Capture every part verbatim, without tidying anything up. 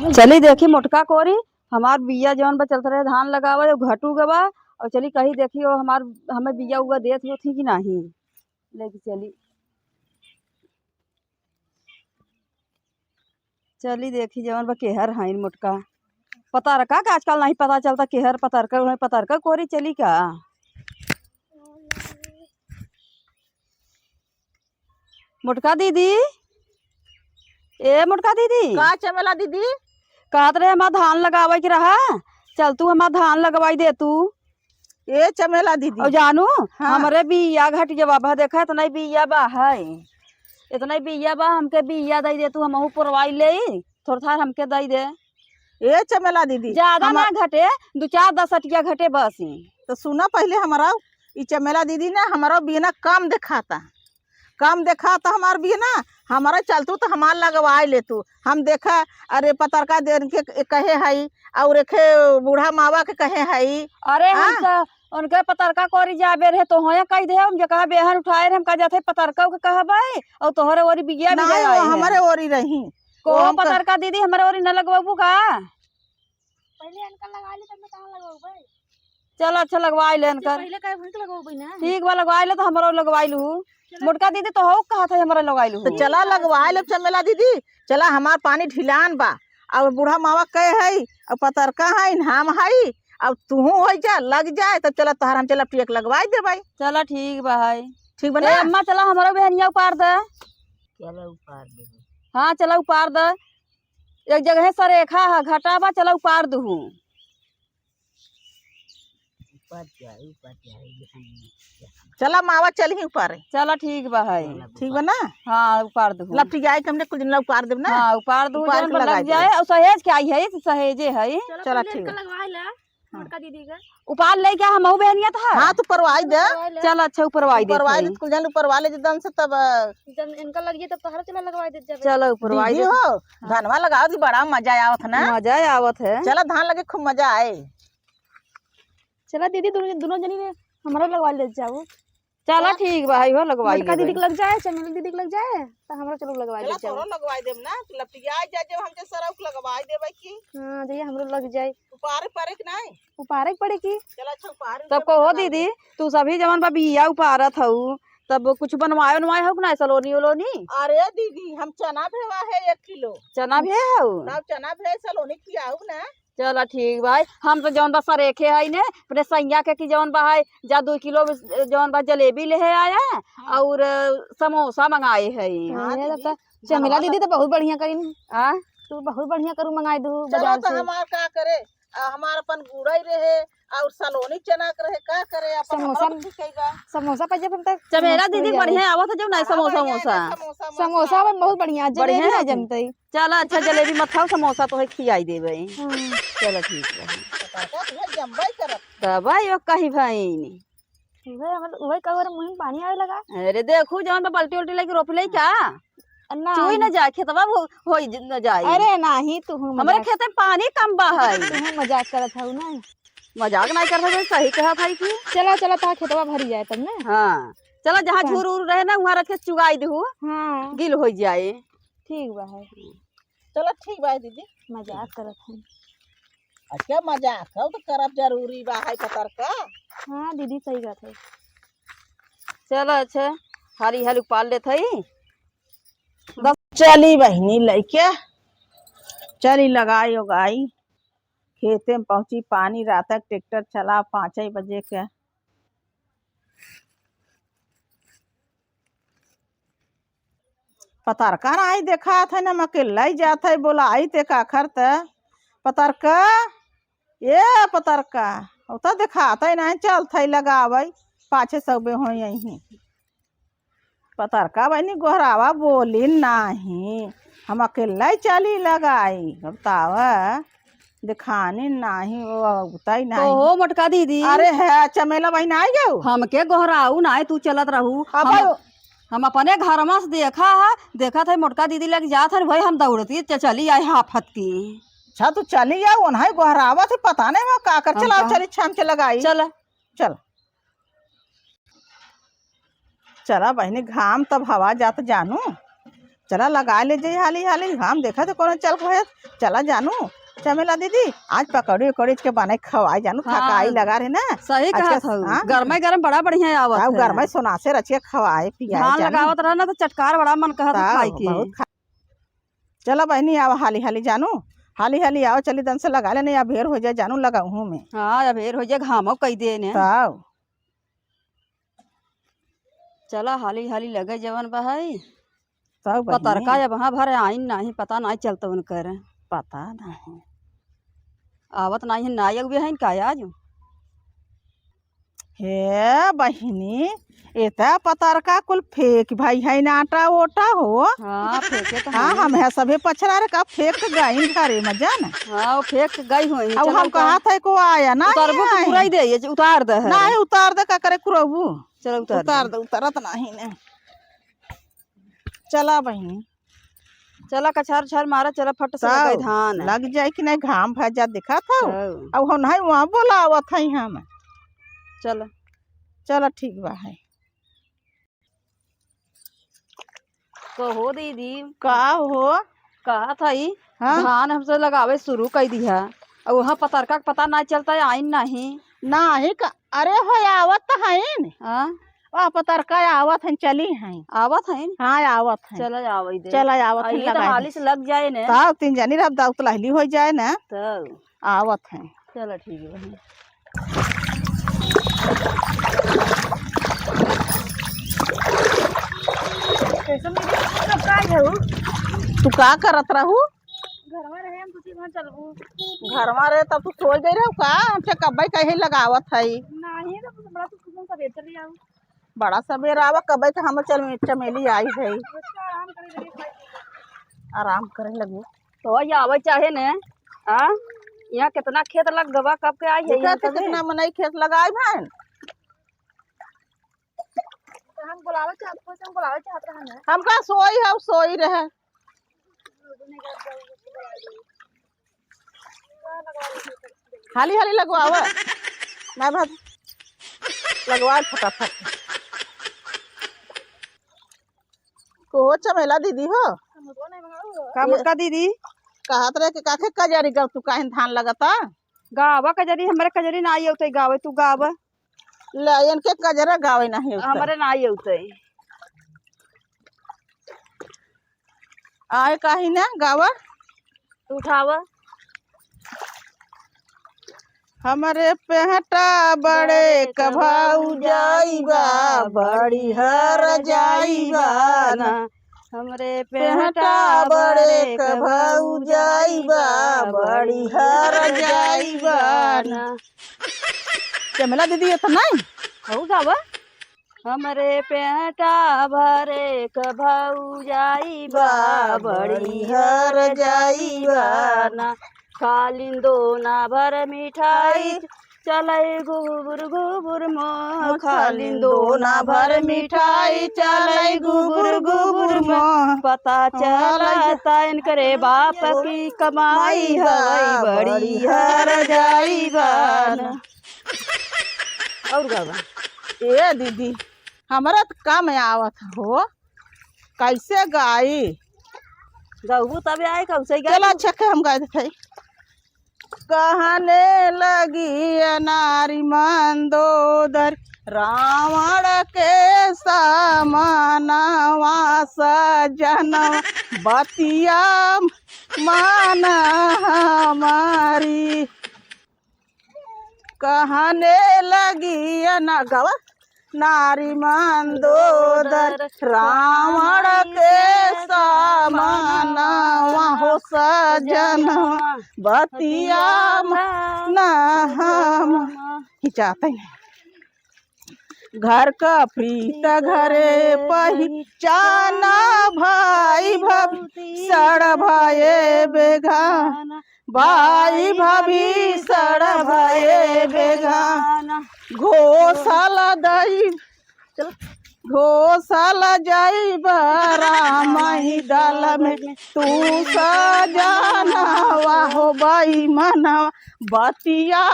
चली देखी मोटका कोरी, हमार बिया जौन बा चलत रहे धान लगावे, उ घटू गवा, और चली कही देखी ओ हमार, हमें बिया उगा देत होत ही कि नाही। लेके चली, चली देखी जौन बा केहर हईन मोटका। पतरका के आजकल नाही पता चलता केहर पतरका, उहे पतरका कोरी चली का। मोटका दीदी, ए मोटका दीदी। का चमेला दीदी? कहत रहे हमार धान लगावे के रहा, चल तू हमार धान लगवाई दे तू। ए चमेला दीदी। और जानू, हाँ। हमरे बिया घट गवा बा, देखा इतना ही बिया बा है, इतना ही बिया बा, हमके बिया दई दे तू, हमहू पुरवाई ले, थोड़ा थार हमके दई दे। ए चमेला दीदी, ज्यादा हम ना घटे, दू चार दस अटिया घटे बस। तो सुना पहिले हमरा, ई चमेला दीदी ना हमरा बिना कम देखाता, कम देखाता हमार बिना, हमरा चलतू तो हमार लगवाए ले तू। हम देखा, अरे पतरका देन के कहे हई, और एखे बूढ़ा मावा के कहे हई। अरे हम हाँ? तो उनके पतरका कोरी जाबे रहे तो होया कह दे, हम जो कहा बेहन उठाए रहे, हम कह जाते पतरका के कहबे, और तोहरे ओरी बिया भी नहीं, ले आए वो हैं। हमरे ओरी रही। को वो हम कह- पतरका दीदी हमरे ओरी न लगवाबू का? पहिले इनका लगा ली, तब मैं कहाँ लगवाऊँ भाई? चल अच्छा लगवाई ले इनकर। पहिले काहे वहीं के लगवाऊँ भाई ना? ठीक बा, लगवाई ले तो हमरो लगवाई लू। चलो। मोटका दीदी तो हो कहा था हमरा लगवाई लू। तो चला लगवाई ले चमेला दीदी, चला हमार पानी ढिलान बा, और बूढ़ा मावा कहे हई, और पतरका हई, हम हई, और तूहू हो जा, लग जाए, तब चला तोहर हम चला पियक लगवाई दे भाई। चला ठीक बा है। ठीक बा ए ना? अम्मा चला हमरो बहनिया उपार दे। चला उपार दे। हाँ चला उपार दे। एक जगह सरेखा है, घटा बा, चला उपार दुहू। उपार जाए, उपार जाए, ये हम चला मावा चल ही उपारे। चला ठीक बा है। चला ठीक बा ना? हाँ उपार दुहू। लपटी जाए के हमने कुछ दिन ला उपार देब ना? हाँ उपार दुहू, उपार जौन के पर लगा लग जाए। और सहेज के आई है, सहेजे है। चला चला पहले ठीक इनका बा। लगवा ला। हाँ। मोटका दीदी का। उपार ले क्या हम बहनिया था? हाँ, तो परवाई दे। परवाई ले। चल, अच्छा, उपरवाई दे उपरवाई ले, थोड़ी। कुल जन उपरवा ले, जदन से तब, अ, जब इनका लग जाए, तब तोहरा चला लगवाई दे जाबे। चलो, उपरवाई दीदी दे। हो, हाँ। धनवा लगाओ दी, बड़ा मजा आवत है ना? मजा आवत है। चला, धान लगे खूब मजा आए। चला दीदी, दोनों, दोनों जनी ने हमारा लगवा ले जाओ। चला, चला। ठीक बा, भाई हो, लगवाई मोटका लेबे। दीदी के लग जाए, चमेली दीदी के लग जाए, तो हमरा चलो लगवाई चला, दे जाओ। तोरो लगवाई देब ना, लपटिया जा, जब हम जे सरऊ के लगवाई देबे की। हाँ, जइया हमरो लग जाए। उपारे परे के नाई? उपारे के पड़े की? चला अच्छा, उपारे तब उपारे कहो लगा दीदी, दे। तू सभी जवन बा बिया उपारत हऊ, तब कुछ बनवाए उनवाए हऊ कि नाई, सलोनी उलोनी? अरे दीदी, हम चना भेवा है एक किलो। चना भे हऊ? तब चना भे सलोनी खियाऊ ना। चला ठीक बा, हम तो जवन बा सरेखे हई ने, अपने सैया के कि जवन बा है, जा दो किलो जवन बा जलेबी लेहे आया, हाँ। और समोसा मंगाए हई। हाँ, हाँ, ये दीदी, तो चमेला बनवा दीदी तो बहुत बढ़िया करी। आ? तू बहुत बढ़िया करू, मंगाई दू चला बाजार तो से। हमार का करे, आ, हमार अपन गुड़ई रहे और सलोनी चना के रहे, का करे, अपन समोसा, हमरो भी कई बा। समोसा पे जब हम तक चमेला मस्त दीदी हो जाए। बढ़िया आवत है, जब नहीं हाँ, समोसा, बढ़िया है समोसा। ना, समोसा, समोसा समोसा। अपन बहुत बढ़िया, बढ़िया जलेबी है ना आपकी? जमतई। चला अच्छा, जलेबी मत खाओ, समोसा तो है खियाई देबे। हाँ। चला ठीक है। पता का तुहे जमबई करत। तब यो कही भईनी। उहे हमर, उहे कहो रे, मुँह में पानी आवे लगा। अरे देखू, जवन बा बाल्टी उल्टी लेके रोप ले का? ना। चुई न जाए, खेतवा हो, होई ज-, न जाए। अरे नाही, तू हम हमरे मजाक खेते में पानी कम बा है। तू हम मजाक करत हऊ ना। मजाक नाही करत हऊ, सही कहत हई कि। चला, चला, ता खेतवा भरी जाए तब ना। हाँ। चला, जहाँ चल। झूर उर रहे ना, वहाँ रख के चुगाई देहू। हाँ। गिल होई जाए। ठीक बा है। चला ठीक बा दीदी। मजाक करत हई। अच्छा मजाक हो तो करब जरूरी बा है पतर का। हाँ दीदी सही बात है। चला अच्छा हाली हाली उपार लेत हई। बस चली बहिनी लइके चली लगाई उगाई खेते में पहुँची पानी रात के ट्रैक्टर चला पाँच बजे के। पतरका नाही देखात है, ना हम अकेल्ला ही जात है, बोलाई ते काखर त, पतरका, ए पतरका, ओ त देखात है नाही, चलत है लगावै, पाछे सौबे होई यहीं। पतरका बहिनी गोहरावा बोली नाही, हम अकेल्ला ही चली लगाई, बतावा। देखानी नाही, वो उताई नाही। ओहो, मोटका दीदी। अरे है, चमेला बहिन आई गयो। हमके गोहराऊ नाही, तू चलत रहू। अब हम, आयो। हम अपने घर में से देखा है, देखत है मोटका दीदी लग जात है, भाई हम दौड़ती च-, चली आए हाफत की। अच्छा, तू चली आ, उन्हें गोहरावत है, पता नहीं वो का कर। हम चला, कहा चली, छाम के लगाई। चल। चल। चला बहिनी, घाम तब हवा जात जानू, चला लगा ले जाई हाली हाली, हम देखा तो कौन चल रहे। चला जानू, चमेला दीदी, आज पकौड़ी उकौड़ी के बनाई खवाई जानू, हाँ, थकाई लगा रहे ना। सही आज कहत के, हऊ, हाँ। गरमाई गरम बड़ा बढ़िया आवत तब है। गरमाई सोनासे रचिया खवाए पियाए धान जानू। लगावत रहा ना तो चटकार बड़ा मन कहत है तब खाए के। बहुत खा-, चला बहिनी आवा हाली हाली जानू, हाली हाली आवा, चली दन से लगा लेने, अबेर हो जाए जानू लगाऊ में। हाँ, अबेर हो जाए, घामो कई दे ने। तब चला हाली हाली लगे जवन बहाई। तब बहिनी। पतरका अब वहाँ भरे आइन नाही, पता नाही चलत उनकर। पता नाही। आवत नाही है, ना अगुए हैं का आज? हे बहिनी, एता पतरका कुल फेंक भाई है ना आटा ओटा हो। हाँ, फेंके तो हाँ, हैं। हम है सभे पछरा रे का फेंक गई घरे में जान। हाँ, वो फेंक गई होई, अब चलो हम उतार। कहा था को आया ना उतारबू तो आई। पूरा ही दे, ये उतार दे है। नाही उतार दे का करे कुरबू। चलो उतार उतार दे। दे, उतारत नाही ने। चला बहिनी। चला कछार उछार मारा, चला फट से तब लगाई धान। लग जाए कि नहीं, घाम भा जा दिखा था। हाँ। अब हम नहीं वहाँ बोलावत है हम। चला। चला ठीक बा है। कहो दीदी। का हो? कहा था ई हाँ? धान हमसे लगावे शुरू कर दिया। अब वहाँ पतरका के पता ना चलता है, आइन नहीं। नाही का, अरे हो आवत तो हईन। हाँ? वाह, पतरका आवत हईन, चली हईन। आवत हईन? हाँ, आवत हईन। चला आवई दे। चला आवत आ, हईन, ये तो लगाई हाली दे। से लग जाए ने। तब तीन जनी रहब, दाऊ तो लहली हो जाए ने। तब। आवत हईन। चला ठीक है बहिन। कैसन दीदी, तू कब का आए हो? तू का करत रहू? घरवा रहे, हम सोची वहाँ चलबू। घरवा रहे तब तू सोई गई रहू का? हमसे कब्बे कहे लगावत है। नाही, तो बड़ा तू कुछ सवेर चली आऊ। बड़ा सवेर आवा, कब्बे के हम चल चमेली आई है। उसका आराम करे लगे, खाए पी के। आराम करे लगे। तो ये आवे चाहे ने, आ? यहाँ कितना खेत लग गवा, कब के आई है देखा यहाँ तो सवेर? कितना मनई खेत लगाई भाई। तो हम बुलावे चाहत, कोई से हम बुलावे चाहत रहे ना। हम का सोई है, सोई रहे। हाली हाली लगवावा। ना भाभी, लगवा फटाफट। को हो चमेला दीदी हो? का ये मोटका दीदी? कहत रहे कि काखे कजरी गाव तू काहे धान लगता? गावा कजरी, हमरे कजरी ना आई होते गावे, तू गावा। ले, इनके कजरा गावे नाही होता। हमरे ना आई होते। आए काही ना गावा। तू उठावा। हमरे पेहटा बड़े क भौजाई बा, बड़ी हर जाई बा ना। हमरे पेहटा बड़े क भौजाई बा, बड़ी हर जाई बा ना। चमेला दीदी, ये तो नहीं। हऊ गावा। हमरे पेटा भरे क भौजाई बा, बड़ी हर जाई बा ना। खा लिन दोना भर मिठाई, चलै गुबुर गुबुर मो। खा लिन दोना भर मिठाई, चलै गुबुर गुबुर मो। पता चलता इनकरे बाप की कमाई हवै, बड़ी हर जाई बा ना। और गावा। ए दीदी, हमरा त कम आवत हो, कैसे गाई? गउबू तबे आई, कैसे गाई? चला, अच्छा, के हम गाई देखाई। कहने लगी अनारी मंदोदर, रावण के समानवा सजनवा, बतिया मान हमारी। कहने लगी अना-, गावा। नारी मंदोदर रावण के समानवा हो सजनवा, बतिया मान हम। खिंचाते हैं। घर का प्रीत घरे पहिचाना, भाई भव सड़ भये बेगाना। भाई भभीषण भये बेगाना, घोषल दई, घोषल जइब राम ही दल में, तू सजनवा हो बेईमनवा बतिया।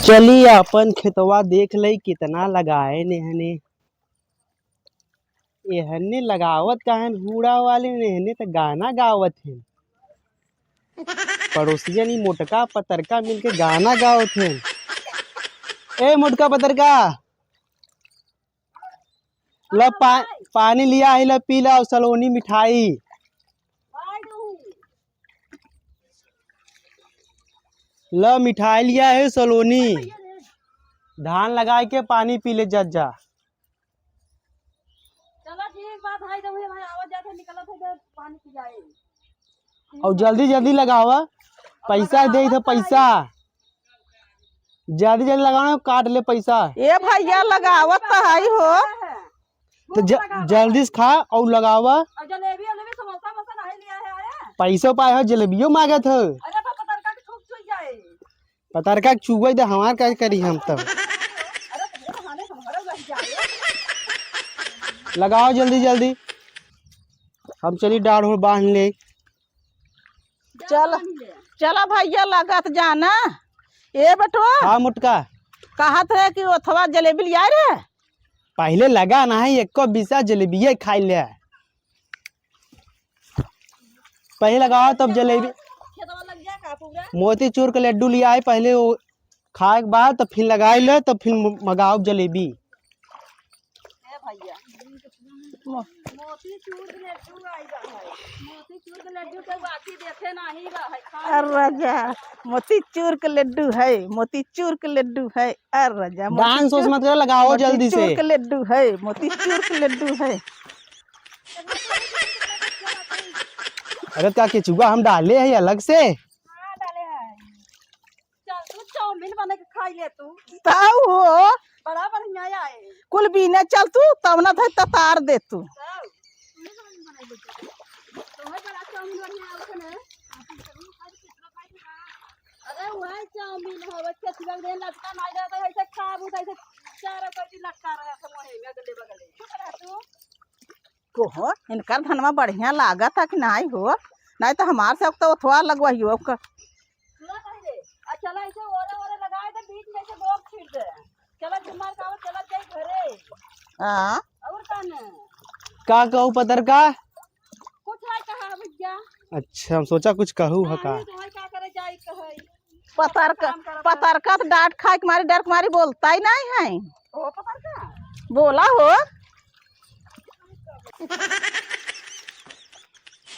चली आपन खेतवा देख लई, कितना लगाए नेहने। एहने लगावत काहन हूड़ा वाले ने, एहने त गाना गावत हैं। पड़ोसियन ई मोटका पतरका मिलके गाना गावत हैं। ए मोटका पतरका, ल पा-, पानी लिया है, ल पी ला, सलोनी मिठाई। ल मिठाई लिया है सलोनी, धान लगाए के पानी पी ले, जा, जा। चला ठीक बा भाई, जब हम आवत जात है, निकलत है, जब पानी पी जाए। और जल्दी जल्दी लगावा, पैसा दे दे, पैसा। जल्दी जल्दी लगावा, काट ले पैसा। ए भैया, लगावत त हई हो। तो ज-, जल्दी से खा और लगावा। और जलेबी, जलेबी, समोसा, वमोसा नहीं लिया है, आया? पैसो पाए हो, जलेबियो मांगत हो। अरे, तो पतरका के थूक चुई जाए। पतरका के चुगई दे, हमार का करी हम तब। अरे, तो ये बहाने हमारा लग जाए। लगाओ जल्दी जल्दी, हम चली डाढ़ हो बांध ले। चल, चला भैया, लगत जाना। ए बेटवा। हाँ मोटका। कहत रहे कि ओथवा जलेबी लिया रे। पहले लगा ना है, एको बीसा जलेबिये खाई ले। पहले लगाओ तब जलेबी। खेतवा लग गया का पूरा? मोतीचूर के लड्डू लिया है, पहले वो खाए के बाद तब फिर लगाई ले, तब फिर म-, मंगाओ जलेबी। ए भैया, मो- मोतीचूर के लड्डू आई बा है। मोतीचूर के लड्डू के बाकी देखे नाही बा है। अरे राजा, मोतीचूर के लड्डू है, मोतीचूर के लड्डू है। अरे राजा, डांस मोतीचूर, उस मत करो, लगाओ जल्दी से। मोतीचूर के लड्डू है, मोतीचूर के लड्डू है। अरे क्या केचुआ हम डाले हैं अलग से? हाँ, डाले हैं। चल तू चाउमीन बने के खाई ले तू। ताऊ हो। बड़ा बढ़िया आए। कुल बीने चल तू, तब ना धर ततार दे तू। ताऊ, तू ही चाउमीन बनाई ले तू। तोहे बड़ा चाउमीन बढ़िया आवत है ना? अरे वही चाउमीन है, वो केचुआ के लटका नहीं रहता है, ऐसे खाबू तो ऐसे चारों तरफ लटका रहा था, वही में अगले बगले। चुप रह तू। को हो, इनकर धनवा बढ़िया लागत है कि नाई हो? नाई तो हमार सब तो ओथवा लगवाइयो ओकर। सुना पहले, आ चला इसे ओरे ओरे लगाए दे, बीच में से गोब छीट दे। चला झुमार का, चला जाई घरे। हाँ। और का न? का कहू पतरका? कुछ नहीं कहा भैया। अच्छा, हम सोचा कुछ कहू ह का? नहीं, तो भाई का करे जाई कहई। पतरका, काम करत है। पतरका तो डांट खाए के मारी, डर के मारी बोलता ही नहीं है। ओ पतरका। बोला हो।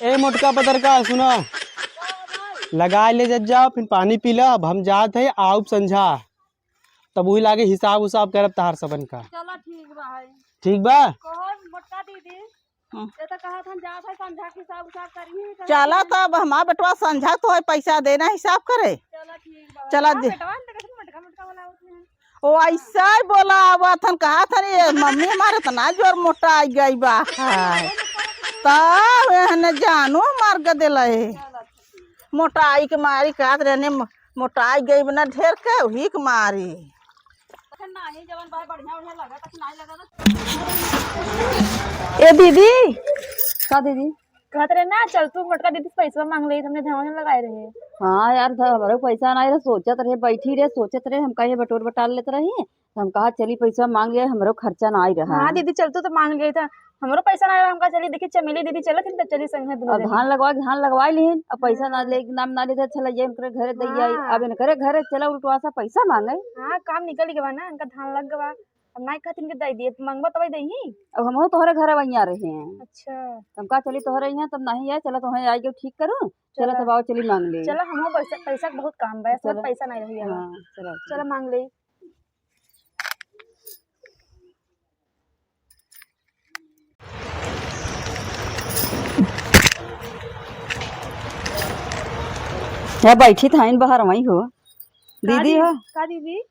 ए मोटका पतरका, सुना, लगाए ले जब जाओ, फिर पानी पी ला। अब हम जात है, आउब संझा, तब वही लागे हिसाब उसाब करब तहार सबन का। चला ठीक बा है। ठीक बा? कहो मोटका दीदी, हम्म। ये तो कहा था जात है संझा के हिसाब उसाब करिए, चला तब हमार बेटवा संझा तो है पैसा देना हिसाब करे। चला ठीक बा। चला हाँ, दे। बेटवा, इनके कैसे मोटका मोटका वाला होते हैं? ओ, ऐसा ही बोला आवत हन, कहा था रे, मम्मी हमार इतना जोर मोटा आई गई बा। हाय। तब एहने जानो मार के देला है। मोटाई के मारी कहत रहने, मो-, मोटाई गई बना ढेर के, वही के मारी। ए दीदी। का दीदी? कहत रहे ना, चल तू मोटका दीदी से पैसवा मांग ले, हमने धनवा में लगाए रहे। हाँ यार, ध-, हमरे पैसा नाई रहे, सोचत रहे, बैठी रहे, सोचत रहे, हम कहे बटोर बटार लेत रही, तो हम कहा चली पैसा मांग लिया, हमरो खर्चा नाई रहा। हाँ दीदी, चल तू तो मांग लिया था, हमरो पैसा नाई रहा, हम कहा चली देखी चमेली दीदी चलत हन, तब चली संगे दुनो अब जने। धान लगवा, धान लगवा लिहिन, अब पैसा ना हाँ। ले, नाम ना लेते, चला ये इनकरे घरे दे आई। हाँ। अब इनकरे घरे चला उल्टवा सा पैसा मांगे। हाँ, काम निकल गवा ना, इनका धान लग गवा। अब नाई खातिर के दे दिए, मंगवा तबे देही। अब हमहू तोहरे घर वहिया रहे हैं। अच्छा। हम का चली तोहरे यहाँ, तब नहीं आए, चला तोहरे आई के ठीक करो। चला चला। तब आओ, चली मांग ले। चला, हमहू पैसा, पैसा के बहुत काम बा, सब चला। पैसा नहीं रही है। हाँ, चला। चला मांग ले। या बैठी थाइन बाहर वहीं हो। का दीदी दीदी? हो? का दीदी?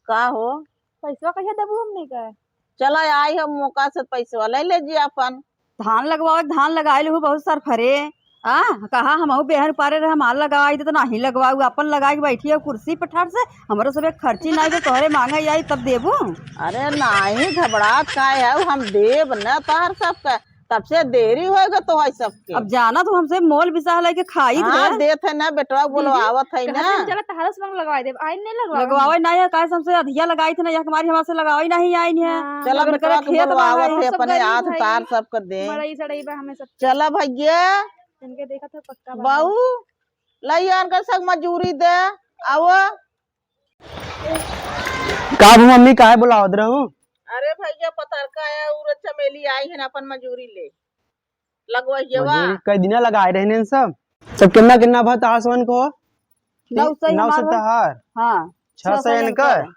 का हो? पैसवा कहिया देबू हमनी के? चला आई हम मौका से पैसवा ले ले जी अपन। धान लगवाओ, धान लगाए लहू बहुत सरफरे। आ, कहा हमहू बेहन पारे रहे, हमार लगाई दे तो नाही लगवाऊ, अपन लगाई के बैठी है कुर्सी पे ठार से, हमरो सब एक खर्ची नाही दे, तोहरे मांगे आई तब देबू। अरे नाही घबरात का है, हम देब न तोहर सबके, तब से देरी होएगा तो है सबके। अब जाना तो हमसे मोल बिसाह लेके खाई हाँ, थे। देत है ना, बेटवा बोलो, देदी, आवत है कहत ना। है, चला तहरा से मंग लगवाई देब, आई नहीं लगवावे। लगवावे नहीं है, काहे से हमसे अधिया लगाई थे ना, या हमारी हमसे लगावे नहीं आई है। हाँ। चला अब इनकर बेटवा के खेत बा बोलवावत है। है, सब अपने गरीब आध है। तार सबके दे। मड़ई सड़ई बा हमें सब। चला भैया। इनके देखा था पक्का बा। बहू, लइया इनकर सब मजूरी दे, आओ। का भू मम्मी, काहे बुलावत रहू? अरे भैया, पतरका आया, उर चमेली आई है ना, अपन मजूरी ले। लगवैया बा। मजूरी कई दिना लगाए रहने इन सब। सब कितना, कितना भा तहार सोन को? नौ सौ नौ सौ हमार है। तहार? हाँ। छह सौ छह सौ इनकर? इनकर।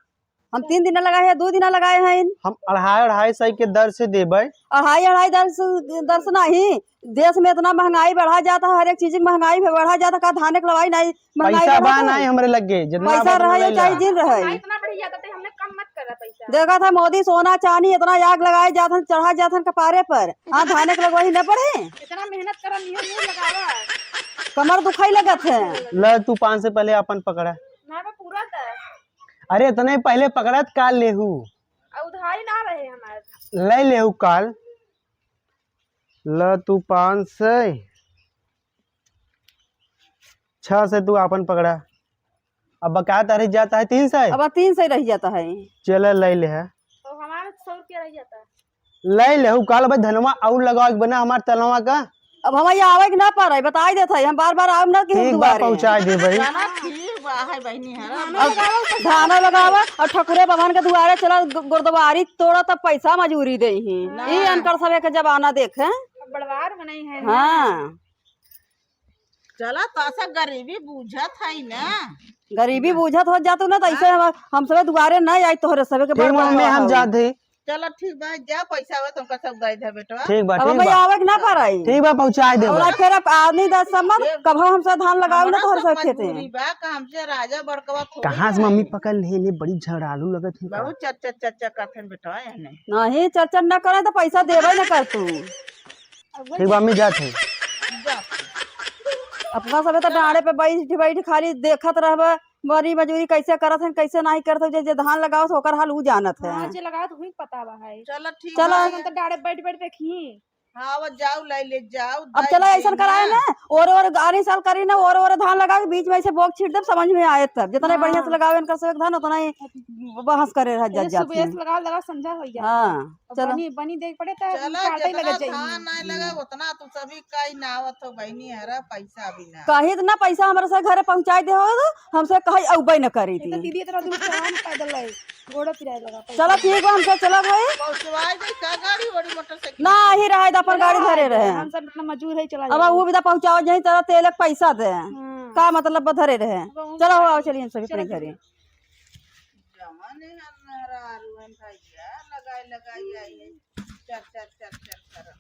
हम तीन दिना लगाए हैं, दो दिना लगाए हैं इन। हम अढ़ाई, अढ़ाई सौ के दर से देबै। अढ़ाई, अढ़ाई दर से, दर से नहीं। देश में इतना महंगाई बढ़ा जाता है, हर एक चीज की महंगाई में बढ़ा जाता, का धाने के लवाई नहीं, महंगाई पैसा बढ़ा बा तो नहीं हमरे लगे, जितना पैसा बा रहे ले या चाहे ला। जिन रहे। इतना बढ़िया तो हमने कम मत करा पैसा। देखा था मोदी सोना चांदी इतना आग लगाए जात हन, चढ़ा जात हन कपारे पर। हाँ, धाने के लगवाई न पड़े। इतना मेहनत करा, नियम नहीं लगावा। कमर दुखाई लगत है। ले तू पाँच सौ पहले अपन पकड़ा। ना बा पूरा था। अरे इतने पहले पकड़ा त का लेहू? आ उधारी ना रहे हमारे। ले लेहू काल। ल तू पाँच सौ, छह सौ तू आपन पकड़ा। अब बकाया तो रह जाता है तीन सौ। अब तीन सौ रह जाता है। चल, ले ले है। तो हमारा सौ रुपया रह जाता है। ले ले, उ काल भाई धनवा और लगावे के बना हमार तलवा का। अब हम यहाँ आवे के ना पारे, बताई देत है, हम बार बार आवे ना कि हम ठीक बा, दुआरे। पहुँचाई दे भाई। जाना ठीक बा, है बहिनी है ना। अब धाना लगावा और ठकुरे भगवान के दुआरे चला, गु-, गुरुद्वारी तोड़ा तब पैसा मजूरी दे ही। ना। ई अनकर सभे के जमाना देखे। अब बड़वार बनाई है ना। हाँ। चला, तो ऐसा गरीबी बूझत है ना। गरीबी बूझत हो जातू ना, तो ऐसे हाँ। हम, हम सबे दुआरे ना आई तोहरे सबे के ठीक बड़ बा, मम्मी, बड़वा हम हो। जात ही। चला, ठीक बा, जा, पैसा आवे तो हमका सब दे दे, बेटवा। ठीक बा, अब ठीक हम बा। आवे के ना पारे। ठीक बा, पहुँचाए दे अब बा। फिर अब आदमी दस सम्मत, ये कब हम सब धान लगावे ना हमरा तोहरे सब सब खेते। मजबूरी बा, का हमसे राजा बड़कवा थोड़ी कहाँ से है। मम्मी पकड़ ले, ले बड़ी झगड़ालू लगत है। बहुत चर चर चर चर करथन बेटवा, एने। नहीं, चर चर ना करे तो पैसा देबे ना कर तू। ठीक बा, मम्मी, जात है। अपना सबे तो डाँड़े पे बैठ बैठ खाली देखत रहबे, मरी मजूरी कैसे करत हन, कैसे नहीं करत हन, जे, जे धान लगावत ओकर हाल उ जानत है। हाँ, जे लगावत वही पता बा है। चलो, ठीक चलो। बा। हम तो डाँड़े बैठ बैठ देखी। हाँ, वो जाओ, ले ले जाओ, अब दे चलो, दे ऐसन कराए ना। ना, और और आने साल करी ना, और और धान लगा के बीच में ऐसे बोक छीट देब, समझ में आए तब। जितना हाँ। बढ़िया से लगावे इनका सब धान, उतना ही बहस करे रह जा-, ये जात सुबह हैं। से लगा, लगा संझा हो गया। हाँ, अब चलो। बनी, बनी देख पड़े तो चला, काटे जितना लगे जाइए। धान ना लगे, उतना तू सभी काई ना आवत हो, बहिनी, हरा पैसा भी ना। कही तो ना, पैसा हमारे से घरे पहुँचाई दे हो, हमसे कही अउबे न करी ये तो थी। दीदी इतना दूर चला पैदल है, गोड़ा पिराए लगा पैसा। चलो, ठीक बा, हमसे चलो भाई। पहुँचवाई दे का गाड़ी, बड़ी मोटरसाइकिल? ना, ही रहे, अपन गाड़ी हाँ, धरे रहे। हम सब इतना मजूर है, चला अब जाए। वो भी तो पहुँचाओ, यहीं तरह तेल के पैसा दे। हाँ। का मतलब बा धरे रहे? अब हम चलो, हो, आओ, चलिए, हम सभी अपने चलो। घरे। जवान है मेहरारू है भैया, लगाई, लगाई आई है। चर, चर, चर, चर, चर।